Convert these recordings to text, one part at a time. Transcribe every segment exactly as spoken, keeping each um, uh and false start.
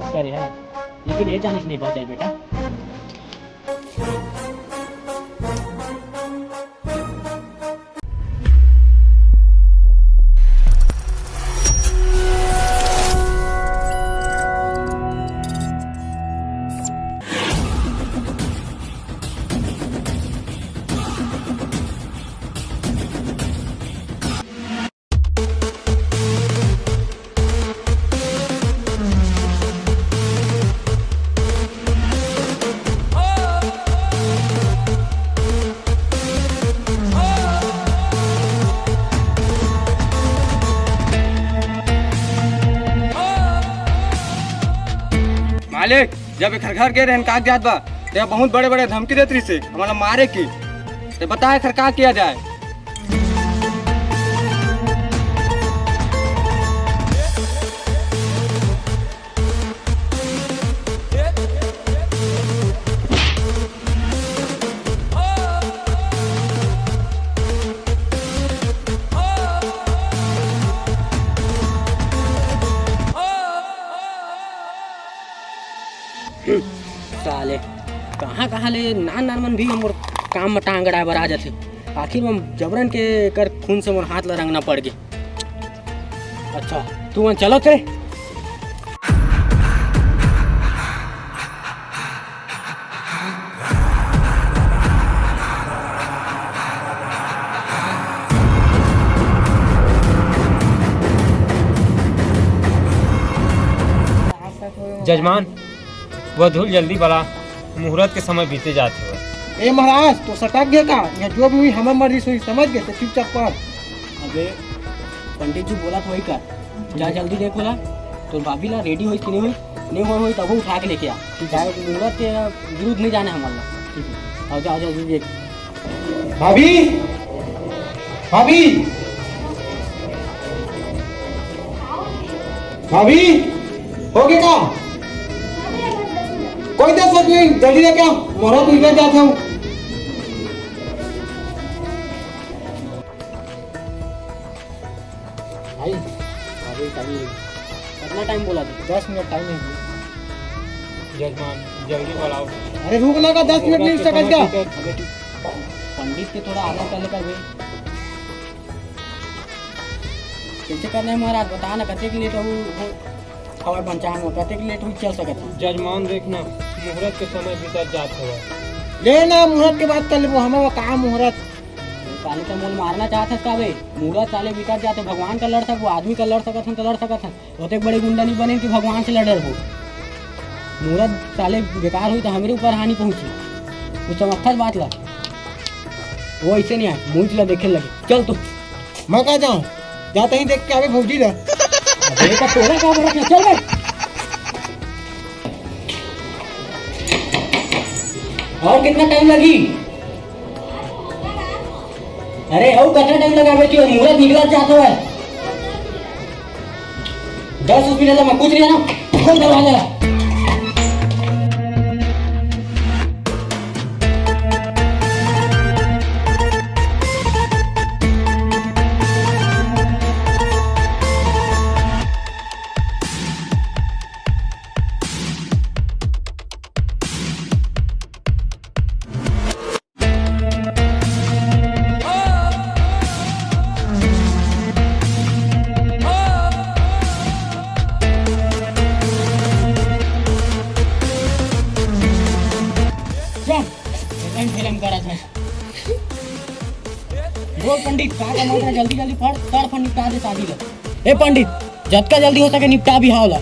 करे है, लेकिन ये जाने से नहीं बच जाए बेटा। मालिक, जब एकर घर गे रहन कागजात बा, ते बहुत बड़े-बड़े धमकी देत रहिसे, हमला मारे की। ते बता, एकर का किया जाए? साले, कहाँ-कहाँ ले नान-नान मन भी मोर काम म टांग अड़ाए बर आ जाथे। आखिर में जबरन के एकर खून से मोर हाथ ला रंगना पड़ गे। अच्छा, तू मन चलो थे। जजमान, वह धूल जल्दी बला, मुहूर्त के समय बीते जात हवय। ए महाराज, तो सटक गे का? यहाँ जो भी हुई, हमर मर्जी से हुई, समझ गे? तो चुपचाप पढ़। अबे, पंडित जी बोला तो वही कर। जा जल्दी देख बोला, तोर भाभी ला रेडी होइस कि नहीं होइस? नहीं होय होई, तभो उठा के लेके आ। ठीक है। मुहूर्त के विरुद्ध नहीं जाना है हमारा। ठीक है। आओ, जा, जा, जल्दी देख। भाभी, भाभी, भाभी, हो गया का? कोई दस मिनट नहीं, जल्दी लेके आओ, मोरा तो इधर जाता हूँ। भाई, अभी टाइम नहीं। कितना टाइम बोला था? दस मिनट टाइम है। जजमान, जल्दी बुलाओ। अरे रुक ना का, दस मिनट नहीं सकत का? अबे तू पंडित के थोड़ा आगे पहले कर बे। कैसे करना है महाराज, बता ना, कतेक लेट हो, हो, हवा पंचांग में, कतेक लेट हो चल सकत है? जजमान देखना, मुहूर्त के समय बीतत जात हवय। ले ना, मुहूर्त के बात कर लेबो, हमें वो काम मुहूर्त। साले तो मोल मारना चाहत हस का बे? मुहूर्त साले बीतत जात हे, भगवान का लड़ सकबो, आदमी का लड़ सकत हन तो लड़ सकत हन। ओतेक बड़े गुंडा नहीं बने कि भगवान से लड़ डरबो। मुहूर्त साले बेकार हुई तो हमरे ऊपर हानि पहुंची। तू समझथस बात ला? वो ऐसे नहीं आए, मुंह ला देखे लगे। चल तू। मैं कहाँ जाऊँ? जाते ही देख के आवे भौजी ला। अबे तो तोला का बड़ा, चल बे। और कितना टाइम लगी? अरे, अउ कतना टाइम लगाबे कि मुहूर्त निकलत जात हवय। दस मिनट में कुछ नहीं है ना, खोल दरवाजा। चल, एकदम फिल्म करा था। बोल पंडित, का का मांग रहा है? जल्दी जल्दी पढ़, तड़फन निपटा दे शादी ला। ए पंडित, जतका जल्दी हो सके निपटा बिहाव ला।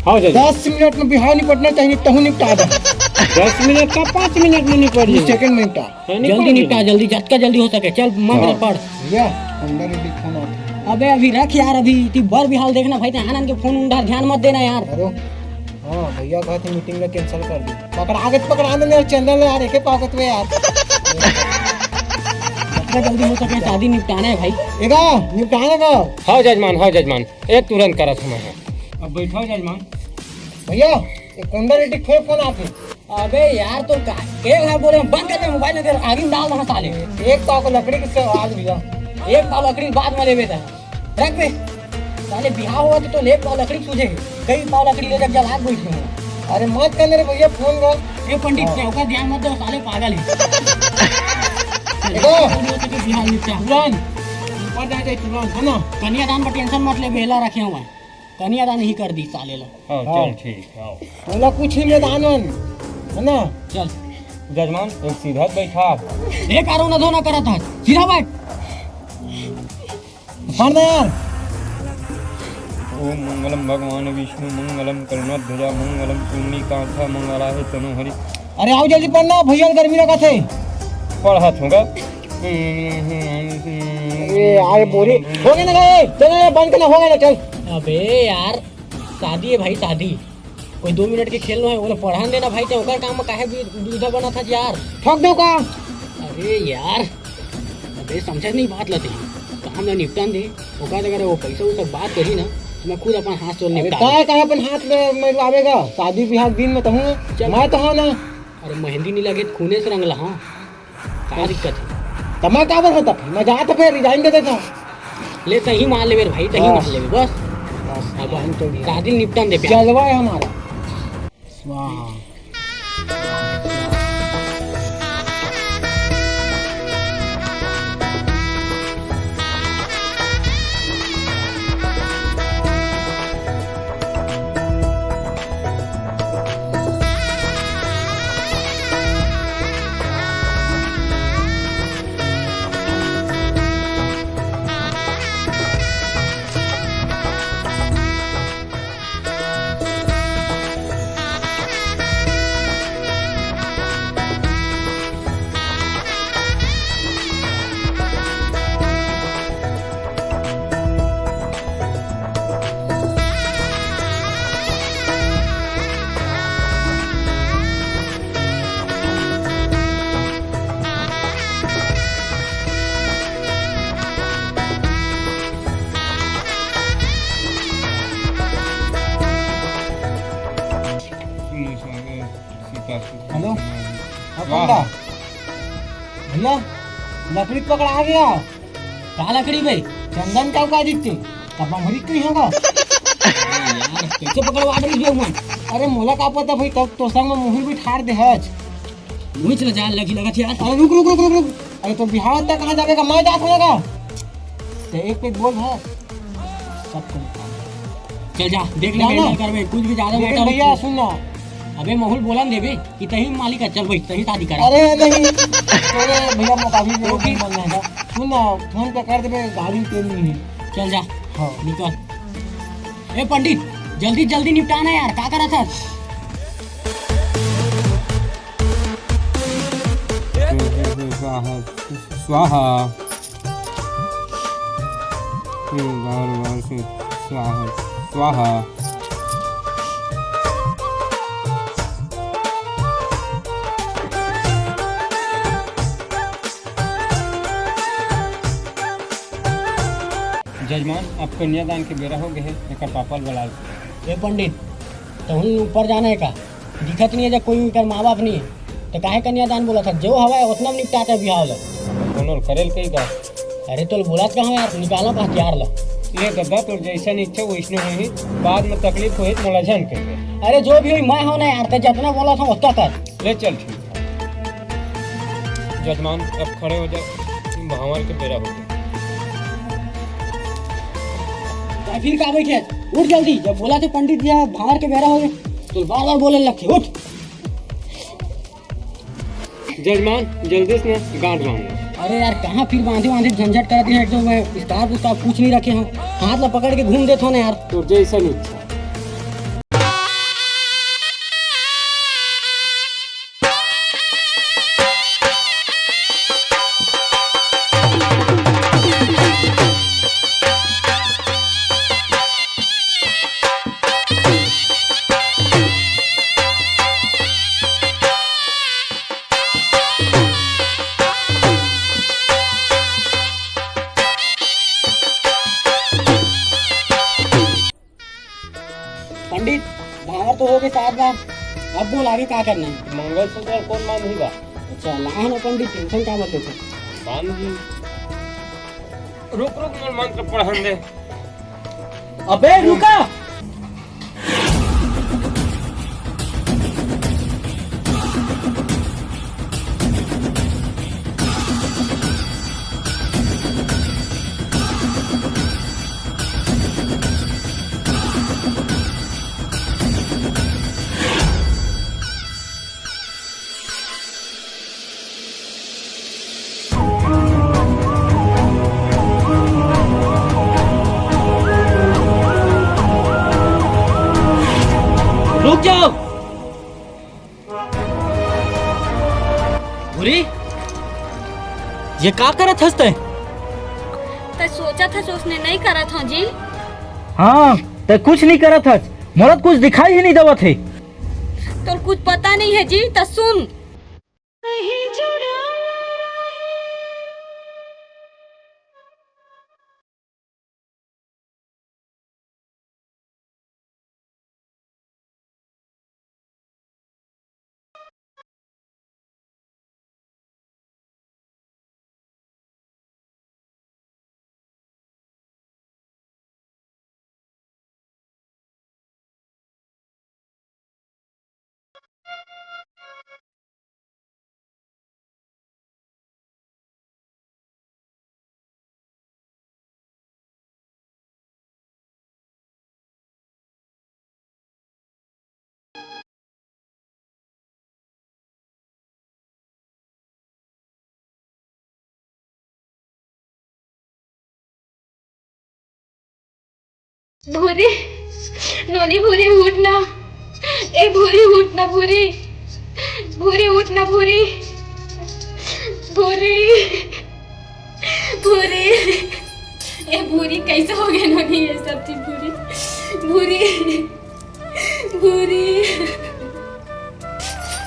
हाँ जल्दी। दस मिनट में बिहाव निपटना चाहिए, तहु निपटा दे। दस मिनट का, पाँच मिनट में निपट जाए। सेकंड में निपटा। है, निपट जल्दी जाए। निपटा, जल्दी, जतका जल्दी हो सके। चल, मत हाँ। पढ़। भैया, अंदर ही फोन आ। अबे अभी रख यार, अभी ती बर बिहाव देखना भाई, ते आनंद के फोन उंडा ध्यान मत देना यार। हेलो। हाँ, भैया कहा थे मीटिंग ला कैंसिल कर दी। पकड़ा के पकड़ा दे यार, चंदन यार, एके पाकत में यार। जितना जल्दी हो सके शादी निपटाना है भाई। एगा, निपटाना का? हाँ जजमान, हाँ जजमान, एक तुरंत करत हूँ मैं। अब बैठो जजमान। भैया, एक कुंडा रेड्डी के फोन आते। अबे यार, तो का, एक बार बोले, बंद कर दे मोबाइल, अगर आगे में डाल देना साले। एक पाव को लकड़ी किससे आवाज भैया? एक पाव लकड़ी बाद में लेवे था। रख बे। साले बिहाव हुआ तो, तो एक पाव लकड़ी सूझे। कई पाव लकड़ी ले जग जला के बैठे हैं। अरे मत कर रे भैया, फोन कर। ए पंडित, हाँ। ते ओकर ध्यान मत दो, साले पागल है। देखो। जल्दी हो सके बिहार निपटा। तुरंत। ऊपर जाए जाए तुरंत, है ना? कन्यादान पर टेंशन मत ले, बेला रखे हुआ है। कन्यादान ही कर दी साले ला। हाँ, हाँ। चल ठीक है, आओ। तोला कुछ ही में दान वान, है ना? चल। जजमान, एक सीधा बैठा। एक आरो न धोना करत है, सीधा बैठ। पढ़ दे यार। ओम मंगलम भगवान विष्णु मंगलम करुणाध्वजा मंगलम पुंडरीकांता मंगलाय तनोहरि। अरे आओ जल्दी पढ़ना, भैया गर्मी लगा थे। पढ़त होगा। ए, अरे बोरी। हो गया ना, ए, चल, चल, बंद करना, हो गया ना, चल। अबे यार, शादी है भाई, शादी। कोई दो मिनट के खेल नो है, ओला पढ़न देना भाई, ते ओकर काम में काहे बी-, बीधा बना था यार? ठोक दो का? अरे यार, अबे समझे नहीं बात ला ते। काम ला निपटन दे, ओकर अगर वो पैसा वो सब बात करी ना, तो मैं खुद अपन हाथ से अरे निपटा काहे, काहे अपन हाथ में, में आवेगा? शादी ब्याह के दिन में तो हूँ, चल। मैं तो हूँ ना। अरे मेहंदी नहीं लगे तो खूने से रंग ला, हाँ। का दिक्कत है? त मैं काबर होता फिर? मैं जात फिर रिजाइन दे देता। ले, तही मान लेबे रे भाई, तही हाँ। मान लेबे, बस। बस, अब हम तो शादी निपटन दे प्यार। जलवा है हमारा। स्वाहा। हेलो, हाँ, वाह। पंडा। भैया, लकड़ी पकड़ा गया। का लकड़ी बे? चंदन का उका दिखते, का बमरी कहीं होगा? अरे यार, कैसे पकड़वा रही बे हुआ? अरे मोला का पता भाई, तब तो संग में मुही भी ठार दे हज। मुही चला जा, लगी लगा यार। अरे रुक, रुक, रुक, रुक, रुक। अरे तो बिहार तक कहाँ जावे का? मैं जात होगा। तो एक पे बोल है, सबको निकाल। चल जा, देख ले, जा ना। मेहनत करबे, कुछ भी ज्यादा लेकिन matter भैया, नहीं। सुन ना। अबे, माहौल बोलन देबे कि तही मालिक है, चल भाई, तही शादी करा। अरे नहीं, अरे भैया, मौका भी मेरे को मन नहीं था। सुन ना, फोन पे कर देबे, गाड़ी में तेल नहीं है। चल जा, हाँ। निकल। ए पंडित, जल्दी जल्दी निपटाना यार, का करा था? स्वाहा, स्वाहा। बार बार से स्वाहा, स्वाहा। जजमान, अब कन्यादान के बेरा हो गए हे, एकर पापा ल बला ले। ए पंडित, तहुन ऊपर जाना है का? दिखत नहीं है जब कोई उनकर माँ बाप नहीं है, तो काहे कन्यादान बोला था? जो हवा है उतना में निपटाते बिहाव ला। कोनो ल करेल कही का? अरे तो बोला कहाँ यार, निकालो का हथियार ला। ले ददा, तोर जैसन इच्छा वैसने होही, बाद में तकलीफ होही तो मोला झन कहिबे। अरे जो भी होही, मैं हूँ ना यार, ते जितना बोला था उतना कर। ले चल ठीक। जजमान, अब खड़े हो जा, भांवर के बेरा हो गया। तो फिर का बैठे? उठ जल्दी, जब बोला थे पंडित जी, भांवर के बेरा हो गया, तो बार बार बोले लगते, उठ। जजमान, जल्दी से ना गांठ बांध। अरे यार, कहाँ फिर बांधे बांधे झंझट कर दिया, एकदम मैं scarf scarf कुछ नहीं रखे हैं, हाथ ला पकड़ के घूम देता हूँ ना यार। तो जैसा नहीं इच्छा। पंडित, भांवर तो हो गए सात बार, अब बोल आगे का करना है? मंगलसूत्र कौन बांधी बा? अच्छा, लाए ना पंडित, tension का मत लो। बांध दी। रुक, रुक, मोर मंत्र पढ़न दे। अबे रुका। भूरी, ये का करत हस तैं? तैं सोचत हस ओसने नइ करत हँव जी। हाँ, तैं कुछ नइ करत हस, मोला तो कुछ दिखाई ही नइ देवत हे। तोला कुछ पता नइ हे जी, त सुन। भूरी, नोनी भूरी, उठ ना। ए भूरी, उठ ना भूरी। भूरी, उठ ना भूरी। भूरी, भूरी। ए भूरी, कइसे होगे नोनी ये सब चीज भूरी? भूरी, भूरी।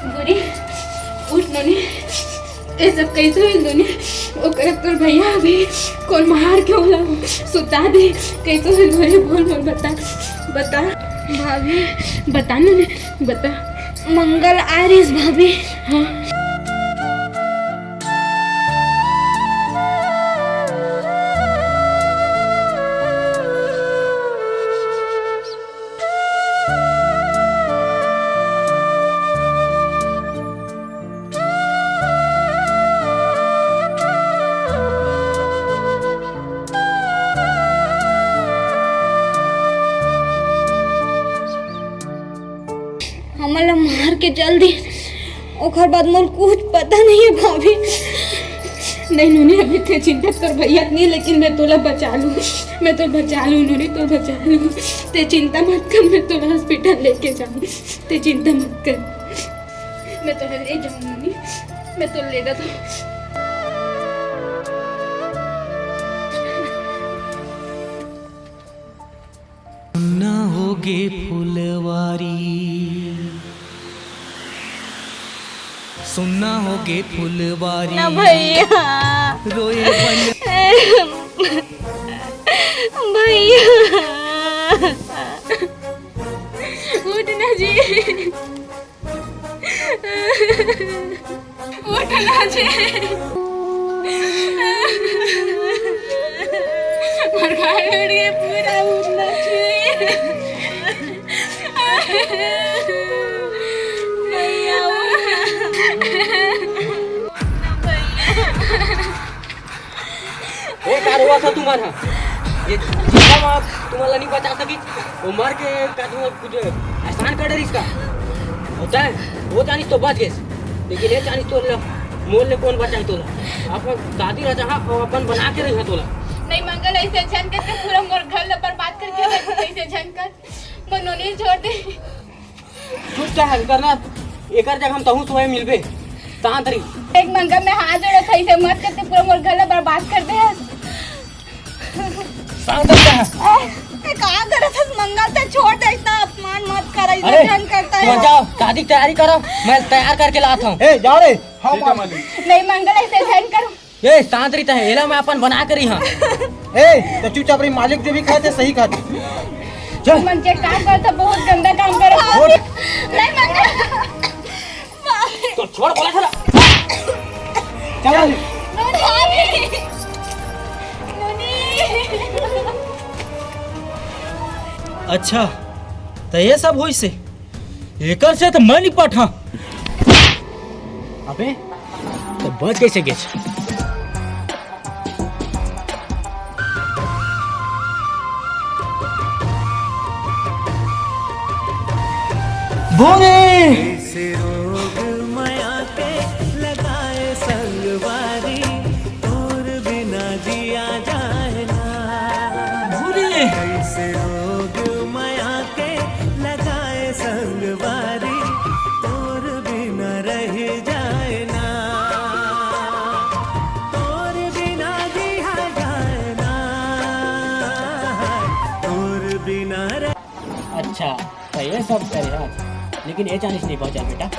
भूरी, उठ नोनी। ए सब कइसे होइस नोनी? ओकर तोर भैया अभी कोन मार के ओला सुता दे। कइसे होइस भूरी, बोल बोल, बता, बता। भाभी। बता नोनी, बता। मंगल आय रहिस भाभी। हाँ। हमन ला मार के चल दे, ओकर बाद मोर कुछ पता नइ हे भाभी। नहीं नोनी, अभी तैं चिंता कर भैया नहीं, लेकिन मैं तोला बचा लूँ, मैं तोला बचा लूँ नोनी, तोला बचा लूँ। तैं चिंता मत कर, मैं तोला हॉस्पिटल लेके जाऊँ, तैं चिंता मत कर, मैं तोला ले जाऊँ नोनी, मैं तोला ले जाऊँ। सुन्ना होगे फुलवारी, सुन्ना होगे फुलवारी। ना भैया। रोए बन भैया। उठ ना जी। उठ ना जी। मोर गाल उठ गए पूरा, उठ ना जी। भैया, उठ। भैया। ए, का रोवत हव तुमन ह? ये जिंदा म तुमन ला नइ बचा सकिस, वो मर के का तुमन कुछ एहसान कर डरिस का? होता है, वो जानिस तो बच गेस, लेकिन ये जानिस तो ल-, मोर ले कोन बचाही तोला? अपन दादी राजा हा, वो अपन बना के रही तोला। नहीं मंगल, ऐसे झन कर, पूरा मोर घर ल बर्बाद करके रख, ऐसे झन कर, मोर नोनी छोड़ दे। चुप चाहे करना, एकर जगह हम तहूँ सोए मिलबे। शांत रही। एक मंगल में हाथ जोड़त हई, इसे मत करते, पूरा मोर घर ला बर्बाद कर दे। शांत रही चाहे। ए, ए, का करत हस मंगल? ते छोड़ दे, इतना अपमान मत कर, इतना अरे, झन करता है। तुम जाओ, शादी की तैयारी करो, मैं तैयार करके लाता हूँ। ए, जाओ रे। हाँ, ठीक है, मालिक। नहीं मंगल, ऐसे झन कर। ए, शांत रही तहे, एला मैं अपन बना के रही हाँ। ए, तो चुपचाप रही, मालिक जो भी खाए थे सही खाते। चल। मन के काम करता, बहुत गंदा काम करे। छोड़। नहीं, मैं तो छोड़ बोला था ना। चल। नोनी। नोनी। अच्छा, तो ये सब होइसे। एकर से तो मैं निपट हाँ। अबे, तो बच कैसे गेच? भोंगे! ऐसे रोग मया के लगाए संगवारी, तोर बिना जिया जाए ना। भूले। कैसे रोग मया के लगाए संगवारी, तोर बिना रह जाए ना। अच्छा, त ये सब करे हस, लेकिन ये जानिस नहीं पहुंचा बेटा।